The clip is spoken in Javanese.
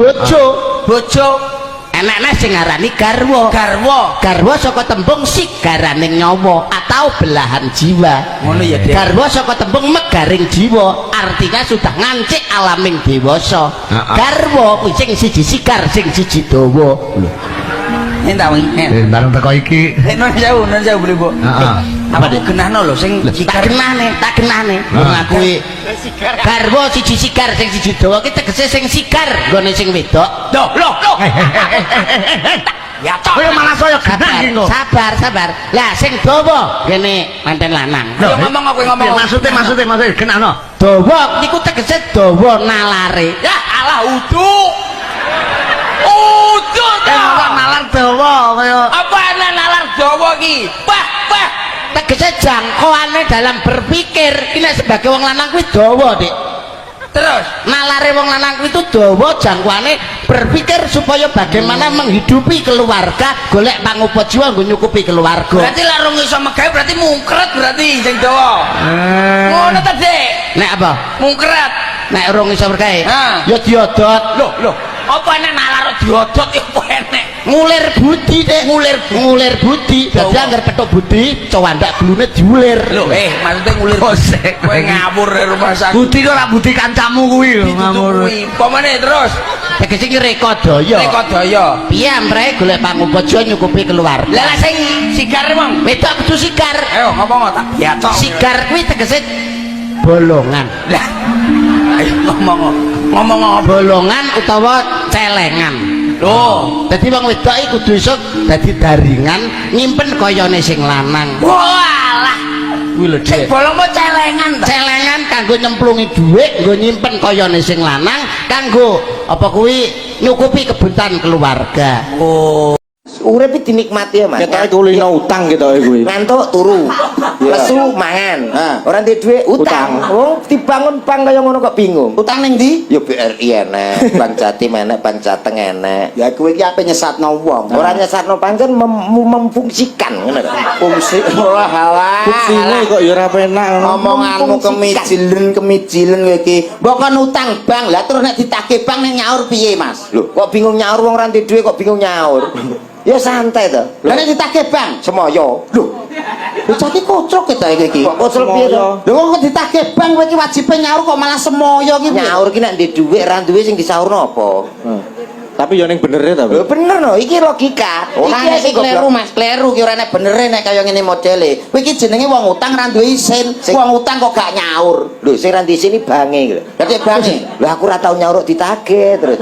Bojo. Bojo. Enek-enek sing ngarani garwa. Garwa. Garwa saka tembung sigaraning nyawa atau belahan jiwa. Ngono ya, Dek. Garwa saka tembung megaring jiwa, artinya sudah ngancik alaming dewasa. Garwa kuwi sing siji sigar, sing siji dawa. Lho. Ini ta wingi. Eh, bareng teko iki. Eh, nun sewu, nun sewu, Bu. Heeh. Apa genahno lho sing Lho, sigar. tak genahne, tak genahne. Wong aku garwa siji sigar sing siji dawa ki tegese sing sigar nggone sing wedok. Loh, loh, loh. Ya toh. Kowe malah saya genah Sabar, iki kok. sabar, sabar. Lah sing dawa ngene manten lanang. Ayo ngomong aku ngomong. Maksudnya maksudnya maksudnya genahno. Dawa niku tegese dawa nalare. Ya alah udu. Udu Eh, ta. ora nalar dawa kaya Apa ana nalar dawa ki? Wah, wah. Tegese jangkauane dalam berpikir. Ini sebagai wong lanang kuwi dawa, Dik. Terus Nalare wong lanang kuwi itu dawa jangkauane berpikir supaya bagaimana menghidupi keluarga, golek pangupa jiwa nggo nyukupi keluarga. Berarti lah rung iso megawe berarti mungkret berarti sing dawa. Ngono ta, Dik? Nek apa? Mungkret. Nek urung iso bergawe, Ha. ya diodot. Loh, loh. Apa enek nalar diodot ya apa enek? Ngulir budi, Dik. Ngulir, ngulir budi. Dadi Dawa. angger petuk budi, cowandak gulune diulir. Loh, eh maksudnya ngulir. Kosek. Kowe ngawur ya rumah sakit. Budi kok ora budi kancamu kuwi lho ngawur. Kuwi. Pamane terus Tegese iki rekodaya. Rekodaya. Piye amre golek pangupa jiwa nyukupi keluarga. Lah lah sing sigar wong. Wedok kudu sigar. Ayo ngomong tak biatok. Sigar kuwi tegese bolongan. Lah. Ayo ngomong. Ngomong apa? Bolongan utawa celengan. Loh. Dadi wong wedok iki kudu iso dadi daringan nyimpen kayane sing lanang. Walah. Kuwi lho, Sing Dik. bolong mau celengan ta. Celengan kanggo nyemplungi dhuwit, nggo nyimpen kayane sing lanang, kanggo apa kuwi nyukupi kebutuhan keluarga. Oh. Urip iki dinikmati ya, Mas. Ketoke kulino utang ketoke kuwi. Ngantuk turu. Lesu mangan. Ora duwe dhuwit utang. Wong dibangun bank kaya ngono kok bingung. Utang ning ndi? Ya BRI enek, Bank Jatim enek, Bank Jateng enek. Ya kowe iki ape nyesatno wong. Ora nyesatno pancen memfungsikan ngono lho. Fungsi ora halah. Fungsine kok ya ora penak ngono. Omonganmu kemijilen kemijilen kowe iki. Mbok kon utang bank, lah terus nek ditagih bank ning nyaur piye, Mas? Lho, kok bingung nyaur wong ora duwe dhuwit kok bingung nyaur. Ya santai to. Lah nek ditagih bank, Semoyo. Lho. Bocah iki kocrok ta iki. Kok kocrok piye to? Lho kok ditagih bank kowe iki wajibe nyaur kok malah semoyo iki piye? Nyaur ki nek duwe dhuwit ra duwe sing disaurno apa? Tapi ya ning benere ta. Lho bener no, iki logika. Ora Iki nek sing kleru goblok. Mas, kleru ki ora nek benere nek kaya ngene modele. Kowe iki jenenge wong utang ra duwe isin, wong utang kok gak nyaur. Lho sing ra sini bange iki lho. Dadi bange. Lho aku ora tau nyaur kok ditagih terus.